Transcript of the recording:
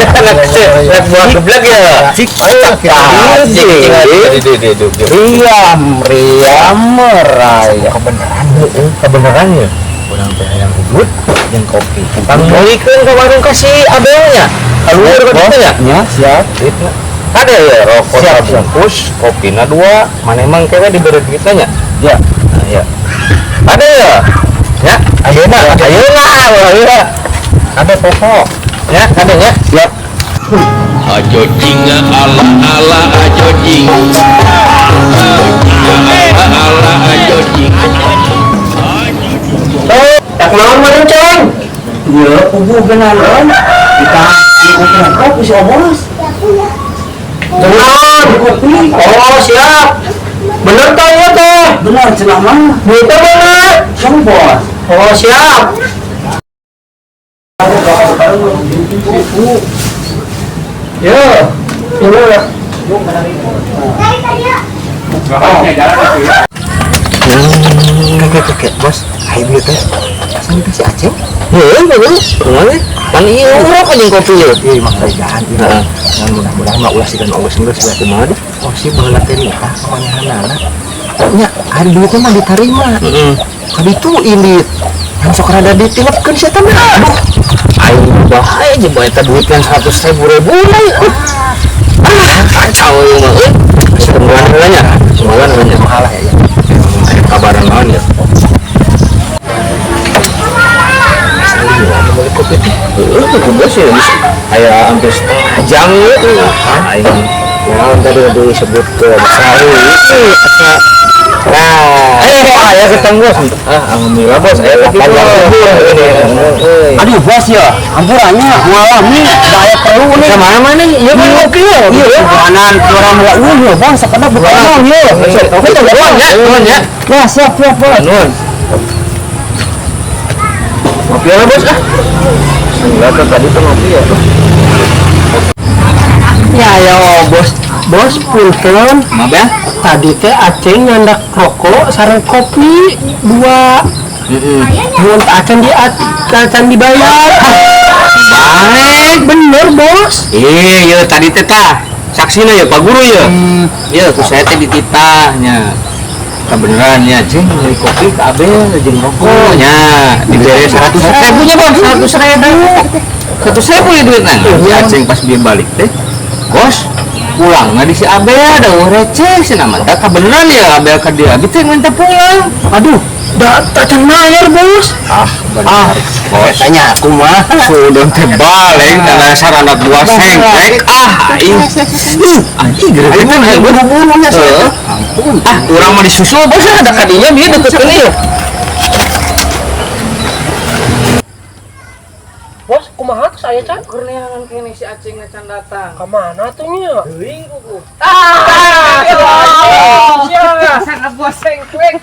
Anak buah geblek ya. Cik, riam, riam meraya. Kebenaran, kebenaran ya. Urang teh hayang udut jeung kopi. Pangmeulikeun ka warung ka si Abelnya. Keluar ka ditu nya. Ya, siap. Ada ya rokok sabungkus, kopina dua, mana emang kewe diberi duitnya nya? Ya. Nah, ya. Ada ya? Ya, ayeuna, ayeuna, ayeuna. Ada pokok. Ya, ada ya. Siap. Ajo jinga ala ala ajo jing. Ala ala ajo jing. Tak naon meureun, Ceng? Iya, kubu genalan. Kita kopi si Obos. Tenang. Kopi. Oh, siap. Bener teh ieu teh? Benar cenah mah. Duitnya mana? Kamu bos. Oh, siap. Yo, ini lah. Kakek, bos. Ayo beli teh. Asal teh si Aceng. Heuh, bener. Kumaha? Pan ieu rokok jeung kopi ieu. Iya, mah kerjaan ieu. Heeh. Ngan mudah-mudahan mah ulah sigan oges geus ya. Kumaha deh? Oh, si baheula teh nikah kamanehna. Nya, ari duitnya mah diterima. Heeh. Kaditu ilit. Yang sok rada ditilepkeun si eta mah. Aduh, Aing bahaya jeung bae eta duit yang 100.000 ribu lah. Ah, kacau ieu mah euy. Tungguan heula nya. Tungguan heula nya. malah ya. Ya. Aya kabaran naon ya? Beli kopi teh. Heeh, bos ya. Aya hampir setengah jam ieu. Aing Naon tadi disebutkeun. sahur asa. Nah, Aya ketemu bos. Ah, alhamdulillah bos, aya kopi bos. Aduh bos ya, ampurannya ngalami daya perlu nih. Sama mana nih? Iya kan kopi ya. Iya, kanan kurang nggak ya bang, sekedar bukan ya. Oke, nuhun ya, nuhun ya. Ya siap siap bos. Nuhun. Ngopi lah bos ah. Enggak tuh tadi tuh ngopi ya. Ya ya bos, bos punten. Maaf ya. Tadi teh Aceng nyandak rokok sareng kopi dua. Heeh. Mun acan di acan dibayar. Baik. Bener bos. Iya, iya tadi teh tah. Saksina ya Pak Guru ya. Iya, ku saya teh dititahnya. Kebenaran ya, jeung beli kopi ke Abel jeung rokok nya. Dibere 100.000 nya, Bos. 100.000. 100.000 ya duitna. Si Aceng pas dia balik teh, bos, pulang nggak di si Abel ada receh sih nama tak kebenaran ya Abel ke dia gitu yang minta pulang. Aduh, da acan bayar bos. Ah, benar. Ah, bos. Tanya aku mah. Sudah terbalik karena sarana buah sengklek. Ah, aing. Anjing gregetan aing Buru-burunya sih. Heeh. Ampun. Ah, urang mah disusul bos ada kadinya dia deket ieu. Bos, kumaha tuh saya can? Kurniawan kene si Aceng acan datang. Kemana tuh nya? Teuing kuku. Ah, Sangat buah sengklek.